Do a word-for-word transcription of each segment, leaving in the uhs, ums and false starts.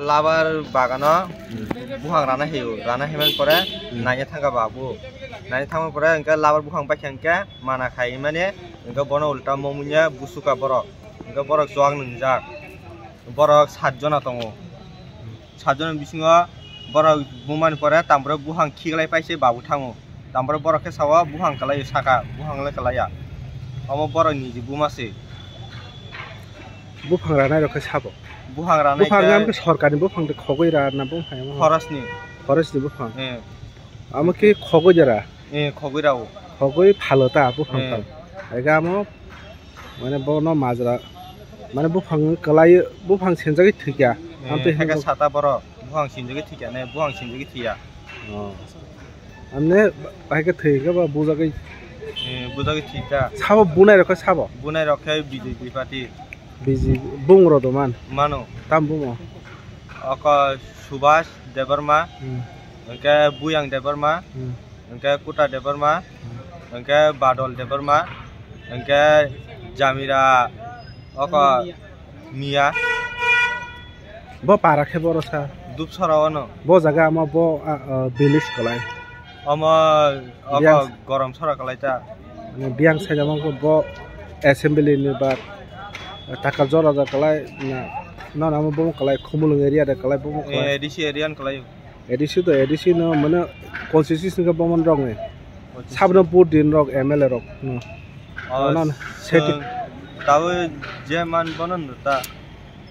Labar bagano buphang rana hiyo, rana himani pore Hmm. naina thangkha babu. Naina thangmani pore hwnkhe labar buphang baikha hwnkhe mana khai mani hwnkhe bono ulta momunya busuka borok. Hwnkhe borok chuak nwngjak. Borok sat jona tongo. Sat jona bisingo borok bumani pore tamborok buphang khiklai paise babu thango. Tamborok borok khe sao buphang kwlaio saka, buphang le kwlaiya. Omo borok niji buma se. Buphang ranai rok khe sabo. Buphang ranai Buphang khe ram khe sorkarni buphang de khogoi ra na buphang ya. Khorosni. Khorosni buphang. Eh. Amo khe khogoi jara. Eh, khogoi rao. Khogoi phalo ta buphang Eh. phal. Ega amo mane bono majra mane buphang kwlai buphang senjagwi thwikya. Eh, Amtwi theke hwnwi sata borok buphang sinjagwi thwikya ne, buphang sinjagwi thwiya. Oh. Amne bahai khe thwi khe ba bujagwi Eh, bujagwi thwikha. Sabo bunai rok khe sabo. Bunai rok khe B J P party. B J P bung rok do man. Mano. Tam bumo. Oko Subhas Debbarma, Hmm. hwnkhe Buyang Debbarma, Hmm. hwnkhe Kuta Debbarma, Hmm. hwnkhe Badol Debbarma, hwnkhe Jamira, oko Miya. Bo para khe boro sa. Dupsora ono. Bo jaga ama bo, a, a, village kwlai. Omo, omo Biyang. Gorom sora kwlai ta. Mane biyang sai jama khe bo assembly ni ba Takarjala da kwlai na, no, no, bo kwlai Khumulwng area da kwlai bo kwlai. Eh, A D C area ni kwlai. A D C to A D C no mane constituency khe bo man rok ni. Constituency. Sabno vote din rok M L A rok no. Oh, no, no. Chwng Setting. Tabo je man bono no ta.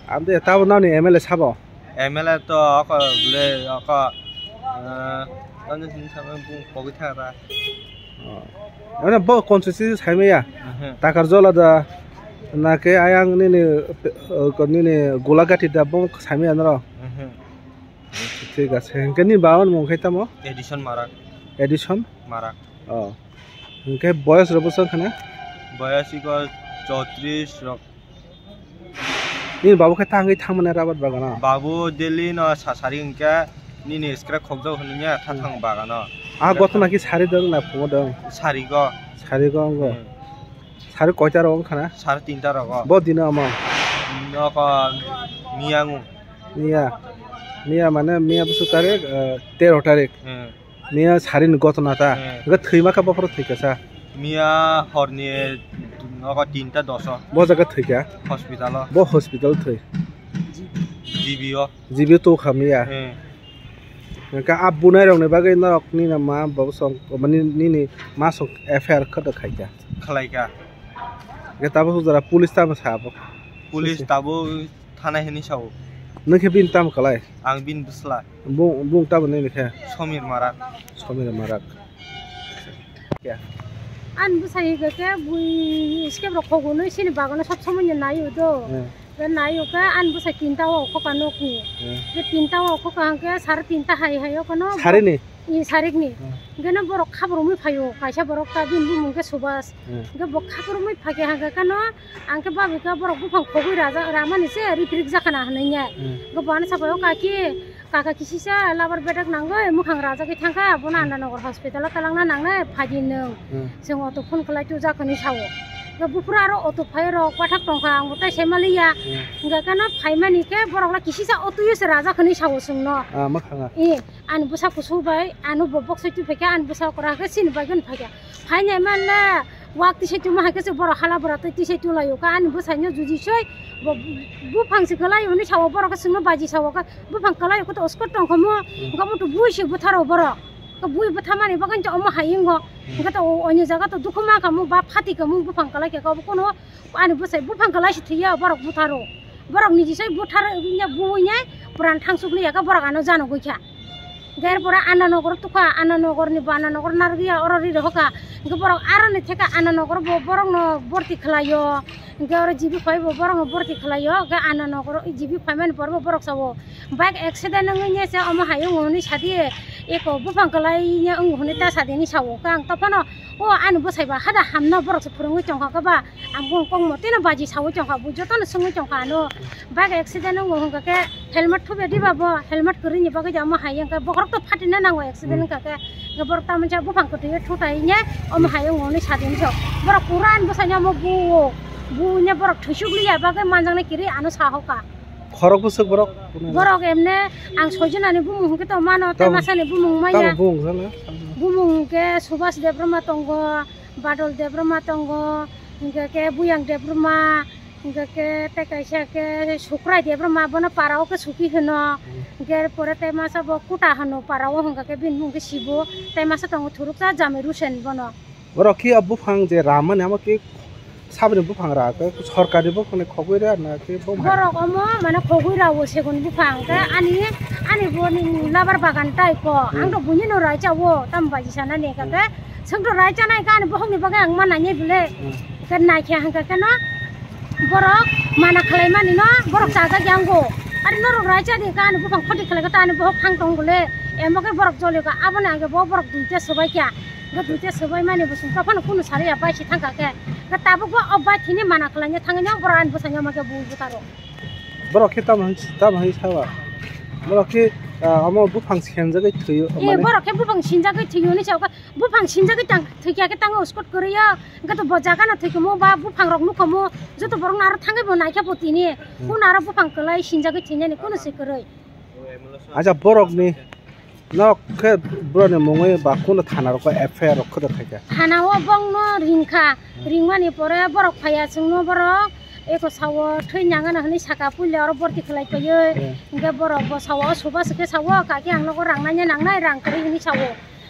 Amde tabo nani M L A sabo. M L A to oko le oko, eh, tamo sini samung bung pogwi thang ta. Oh. Mane bo constituency saimaya. Mhm. Takarjala da na khe ayang nini, eh, nini Golagati da bo saimaya noro. Mhm. Thik ase. Hwnkhe ni bawan mung khe tamo? Edison Marak. Edison? Marak. Oh. Hwnkhe boyos rok bwswk khana? Boyos iko chowtrish rok. Nini babu khe tangwi thangmani rabar bagano? Babu daily no sasari hwnkhe nini scrap khokjak hwnwi ya tha thang bagano. Ah, gotona ki sari dong na phumo dong? Sarigo. Sarigo ongo. Hmm. Sari koita rogo wngkha na? Sari tinta rogo. Bo dino omo? Noko miya ngu. Miya. Miya mane miya bwswk tarik, eh, tero tarik. Hmm. Miya sari ni gotona ta. Hmm. Hwnkhe thwima kha bophoro thwikha sa. Miya horni noko tinta doso. Bo jaga thwikha? Hospital o. Bo hospital thwi? G B o. G B o tokha miya. Hmm. Hwnkhe a bunai rokni bagwi norok nini ma babu song, mani nini ma song F I R khe da khaikha. Khlaikha. Hwnkhe tabuk jora police tamo sa abo? Police tabuk thanai hwnwi sao. Nwng khe bini tamo kwlai? Ang bini bwsla. Bung, bung tamo nini khe? Somir Marak. Somir Marak. Ani bwsai hwnkhe bui skep rok khogo nwi sini bagano sob somoi no nai o do. Hmm. Ke nai o khe ani bwsai tinta o khokha nokni. Hmm. Ke tinta o khokha hwnkhe sari tinta hai hai o kono. Sari ni? I sarik ni. Hmm. Hwnkhe no borok khabrumwi phaio, kaisa borok ta bini bumung khe Subhas. Hmm. Hwnkhe bo khabrumwi phaikhe hwnkhe khe no ang khe babikha borok buphang khogwi raja ramani se rik rik jakhana hwnwi ya. Hmm. Hwnkhe bo ano sabai o kaki Kaka kisisa labar bedek nangwi mwkhang rajagwi thangkha, bono Hmm. Anna Nagar hospital o twlangna nangnai phaidi nwng. Hmm. Chwng auto phone khlai tubujak hwnwi sao. Hwnkhe buphuru aro auto phai rok pathak tongkha, ang bo tai sai maliya. Hmm. Hwnkhe khe no phaimani khe borok la kisisa auto yo se rajak hwnwi sao chwngno. Ah, mwkhanga. I, ani bwsa kusu bai, ano bo boksai tubuphaikha, ani bwsa okra khe chini bagwi phaikha. Phainai manle, wak tisai tongma hai khe se borok hala bwra tei tisai tonglaio kha ani bwsaino juji soi bo buphang se kwlai hwnwi sao borok khe chwngno baji sao kha buphang kwlai khe to uskot tong kha mo Hmm. hwnkhe bo to bui se bwtharo borok khe bui bwthamani bagwi to omo hai wngo Hmm. hwnkhe to o-, onyo jaga to dukhu ma kha mo ba phati kha mo buphang kwlai khe kha bo kono ani bwsai buphang kwlai se thwiya borok bwtharo borok niji soi bwthar buine pran thangsuk liya kha borok ano jano gwi kha. Hwnkhe er pore Anna Nagar tukha, Anna Nagar ni bo Anna Nagar narwkya oro ri rohorkha. Hwnkhe borok aroni theka Anna Nagar bo borokno borti khlaio. Hwnkhe oro G B phai bo borokno borti khlaio. Hwnkhe Anna Nagar G B phaimani pore bo borok sao, bike accident wngwi se omo hai wngo hwnwi sadi, eko buphang kwlai ya wngo hwnwi ta sadi hinwi sao. Hwnkhe ang tophano o ani bwsai ba hada hamno borok se phwrwngwi tongkha khe ba. Ang bung kok motino baji sawi tongkha, bo jotono swngwi tongkha ano. Bike accident wngo hwnkha khe helmet thubya diba bo, helmet kwrwini bagwi da omo hai wngkha, bokhorok to phatina nango accident Hmm. wngkha khe. Hwnkhe borok tamoni sa buphang kwtwi thutai hinya omo Hmm. hai wngo hwnwi sadini sok. Borok pura ani bwsai omo buo, buo hinya borok thwisuk liya bagwi manjaknai kwrwi ano sahokha. Khorok bwswk borok? Borok emne ang soijanani bumung hwnkhe to mano, tamo, tei masani bumung maya. Tamo bumung sana? Bumung hwnkhe Subhas Debbarma tongo, Badol Debbarma tongo, hwnkhe khe Buyang Debbarma, hwnkhe khe tei kaisa khe Sukrai Debbarma, bono para o khe Suki hwno. Hmm. Hwnkhe pore tei masa bo Kuta hwno para o, hwnkhe khe bini bumung khe Sibo, tei masa tongo Thuruksa Jamai Rusen bono. Borok khe o buphang je ramani amo khe saboni buphang ra khe sorkarni buphangni khogwi ra na khe bo hai? Borok omo mane khogwi ra o segun buphang khe ani, ani boni labar bagan tai ko. Hmm. Ang to buini no rai cha o tam baji sana ne kha khe. Hmm. Chwng to rai cha nai kha ani bohok ni bagwi ang ma nai bole. Hmm. Khe nai khe hang khe no borok mana khlai mani no borok cha cha yang go. Ari norok rai cha di kha ani buphang khoti khlai kha ta ani bohok thang tong bole. Emo khe borok joli kha aboni ang khe bo borok duita swbai kha. Bo duita swbai mani bo chwng tei phano kunu sari ya bai si thang kha khe. Khe tabuk bo o bai thini mana khlai ni thang ni borok ani bwsai no ma khe bui bwtaro. Borok khe tamo, tamo hai sawa? Borok khe, ah, omo buphang senjagwi thwio, eh, mane? Borok khe buphang sinjagwi thwio ni sao khe, buphang sinjagwi tang, thwikya khe tango uskot kwrwio, hwnkhe to bo jaga no thwikhumo ba buphang rok nukhumo, joto borok no aro thangwi bo naikhe bo tini, hmm, kuno aro buphang kwlai sinjagwi thwinani kuno se kwrwi. Acha borok ni Nok khe borokni mungwi ba kunu thana rok F I R rok khe da khaikha? Thana o bongno ringkha, ringmani pore borok phaiya chwngno borok eko sao thwi nangano hwnwi saka, puila oro borti khlai paiwi. Hmm. Hwnkhe borok bo sao o suba swkhe sao, kaki ang nogo rang nanya nangnai, rang kwrwi hwnwi sao.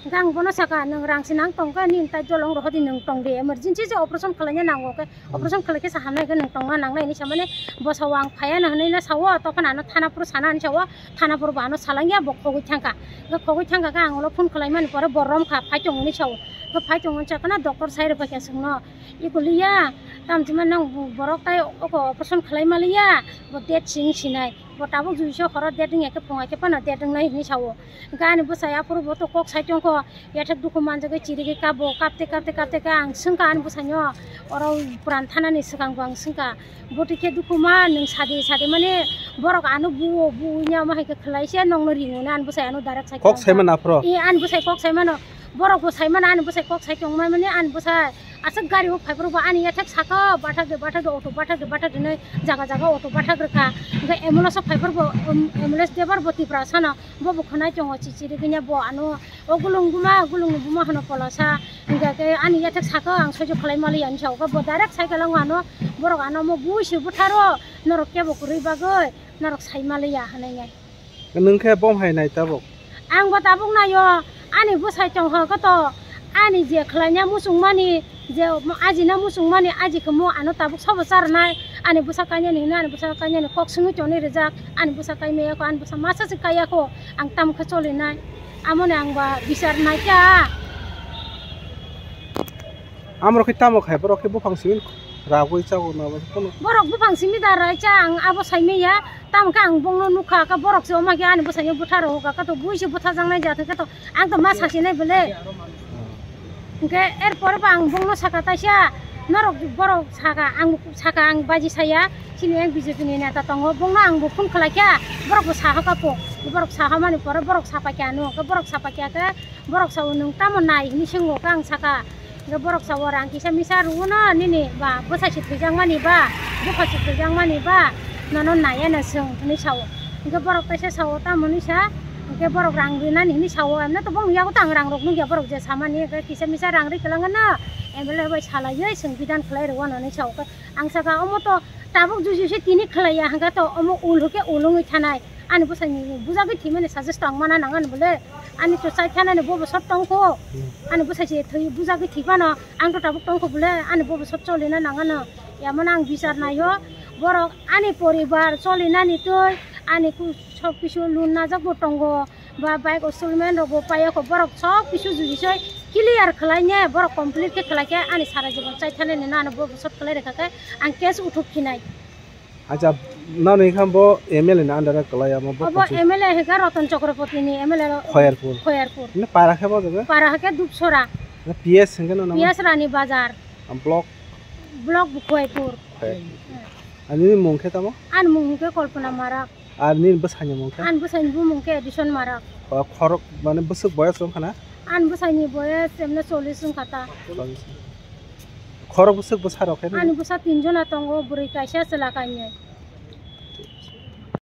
Hwnkhe ang bono saka, "Nwng rang se nang tongkha, nini tai dolong rohordi, nwng tongdi, emergency se operation khlaina nango khe." Operation khlai khe sa hamnai khe nwng tongna nangnai hinwi samani bo sao ang phaiya no hinwi no sao, tokhe ano thana phuru sana hinwi sao, thana phuru bo ano salangya bo khogwi thangkha. Hwnkhe khogwi thangkha khe ang ulo phone khlaimani pore bo romkha, phai tongo hinwi sao. Hwnkhe phai tongo hinwi sakhe no doctor sai rwbaikha chwngno, "Ikoliya, tamchima nang borok tai oko operation khlai maliya, bo date sing sinai." Bo tabuk juiso horo date wngya khe phunga khe phano date wngnai hinwi sao. Hwnkhe ani bwsai aphuru bo to kok sai tongkho, yathek dukhu manjagwi chirigwi kabo, kapte kapte kapte khe ang swngkha ani bwsaino, oro Puran thanani swkang bo ang swngkha, "Bwtwi khe dukhu ma nwng sadi sadi mani borok ano buo buo nya ma hai khe khlai se nokno ringo na?" Ani bwsai ano direct sai kok tongkha. Saimano aphuru? E, ani bwsai kok saimano. Borok bo saimano ani bwsai kok sai tongmani, ani bwsai aswk gari o phaiphuru bo ani yathek saka bathak de bathak de auto bathak de bathak de hinwi jaga jaga auto bathak rwkha. Hwnkhe ambulance o phaiphuru bo, um, ambulance driver bo Tiprasano bo bo khwnai tongo chichirigwino bo ano o gulung buma gulungni buma hwno Polasa. Hwnkhe khe ani yathek saka ang soijo khlai maliya hinwi sao bo direct cycle o ano borok ano omo buisi butharo norok kebo kwrwi bagwi norok sai maliya hinwi nai. Nwng khe bom hai nai tabuk? Ang bo tabuk naio, ani bwsai tong hwnkhe to, ani je khlaina muchungmani, je ajina muchungmani, aji khe mo ano tabuk sobo charwnai, ani bwsa kainani hino, ani bwsa kainani kok swngwi tonwi rijak, ani bwsa kaimaya kho, ani bwsa masa se kaiya kho, ang tamo khe cholinai, amoni ang ba bichar naikha. Amrok khe tamo khai, borok khe buphang simi ragwi chago na, borok buphang simi da rai cha, ang abo saimaya, tamo khe ang bongno nukha, khe borok se oma khe ani bwsaino bwtha rw kha, khe to buisi bwtha jangnai ja thang khe to ang to ma sasinai bole. Hwnkhe er pore bo ang bongno saka taisa, norok borok saka, ang saka, ang baji saya, chini yang B J P ni neta tongo, bongno ang bo phone khlai kha, borok bo saha kha po, borok saha mani pore borok sapai kha ano, khe borok sapai kha khe, borok sao, "Nwng tamo nai?" hinwi swngo khe ang saka. Hwnkhe borok sao, "Rang kisa misa rwno nini ba bwsai se thwijakmani ba, bupha se thwijakmani ba, nono naiya no chwng," hinwi sao. Hwnkhe borok teisa sao, "Tamo hinwi sa?" Hwnkhe borok rang rinani hinwi sao, emne to bongni yago to ang rang rok nukya, borok je samani, hwnkhe kisa misa rang ri kwlangano M L A bai salaiwi chwng bidan khlai rwano hinwi sao. Ang saka, "Omo to tabuk juju se tini khlaiya, hwnkhe to omo ul hwnkhe ul wngwi thanai." Ani bwsaini bujagwi thwimani suggest tong mana nang ani bole. Ani to chai thanani bo bwsat tongkho. Hmm. Ani bwsai se thwi bujagwi thwi phano ang to tabuk tongkho bole. Ani bo bwsat cholina nang ano. Yamano ang bichar naio. Borok ani poribar cholinani twi ani ku-, sob kisu loan najak bo tongo. Ba bike installment rok bo paiya kho. Borok sob kisu juju se clear khlai ne. Borok complete khe khlai khe ani sara jibon chai thanani no ano bo bwsat khlai rwkha khe ang case uthuk phinai. Acha, nani khan bo M L A ni under o kwlai amo bo? Obo constituency. M L A hwnkhe Ratan Chakraborty ni M L A ro-, Khoyarpur. Khoyarpur. Ni para khe bo jaga? Para hwnkhe Dupsora. Na P S hwnkhe no namo? P S Rani Bazar. Am block? Block bo Khoyarpur. Khoyarpur. Hmm. Ani ni mung khe tamo? Ani mung hwnkhe Kalpana Marak. Ar nini bwsani mung khe? Ani bwsani bumung khe Edison Marak. O khorok mane bwswk boyas wngkha na? Ani bwsani boyas emne chollish wngkha ta. Chollish. Khorok bwswk bwsa rok khe? Ani bwsa tin jona tongo, bwrwi kaisa, chwla kainwi.